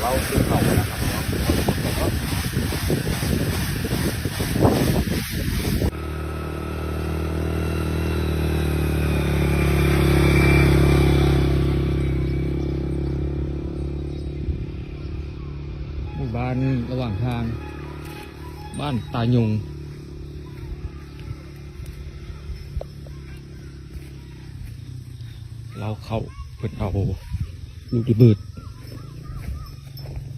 ເຮົາເກັບເຂົ້າໄວ້ແລ້ວຄັບເນາະ ເຮົາເກັບເຂົ້າເນາະ. ໝູ່ບ້ານລະຫວ່າງທາງ ບ້ານຕາຍຸງ. ລາວເຂົ້າ ເພິ່ນເອົາລູກລະເບີດ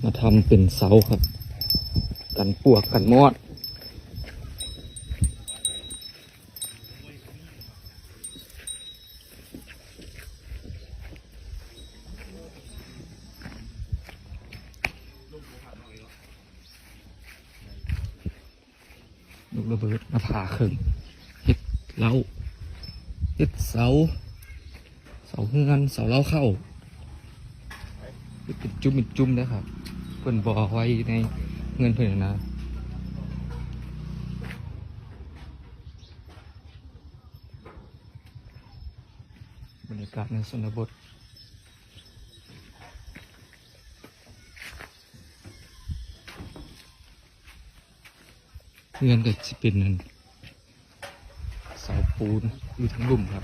ມາທຳເປັນເສົາຄັບ ກັນປວກກັນມອດ. ລູກລະເບີດມາຜ່າເຄິ່ງ ເຮັດເລົ້າ ເຮັດເສົາ ເສົາເຮືອນ ເສົາເລົ້າເຂົ້າ ເຮັດເປັນຈຸ້ມເປັນຈຸ້ມເດ້ຄັບ ເພິ່ນບໍ່ໄວ້ໃນເຮືອນເພິ່ນນະ. ບັນຍາກາດໃນຊົນນະບົດ. ເຮືອນກໍຊິເປັນອັນເສົາປູນຢູ່ທາງລຸ່ມຄັບ.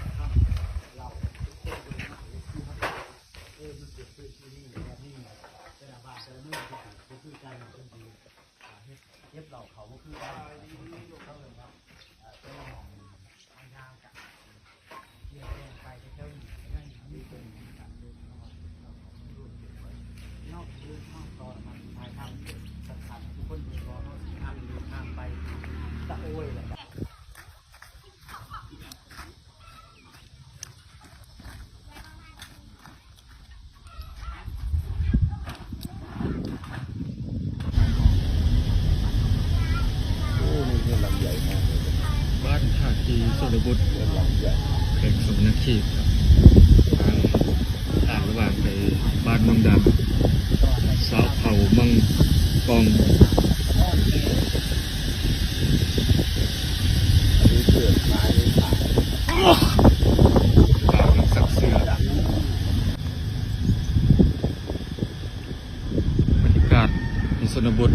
ໂອ້ ນີ້ເຮືອນຫຼັງໃຫຍ່ມາກເລີຍ. ບ້ານທ່າກີ ຊົນນະບົດ ເຮືອນຫຼັງໃຫຍ່ ແຂວງສະຫວັນນະເຂດ ທາງ ທາງລະຫວ່າງໄປບ້ານວັງດຳ ຊາວເຜົ່າມັງກອງ. ອັນນີ້ເກີດມານີ້ຂາຍ ບ່າວນັກສັກເສືອ. ບັນຍາກາດໃນຊົນນະບົດ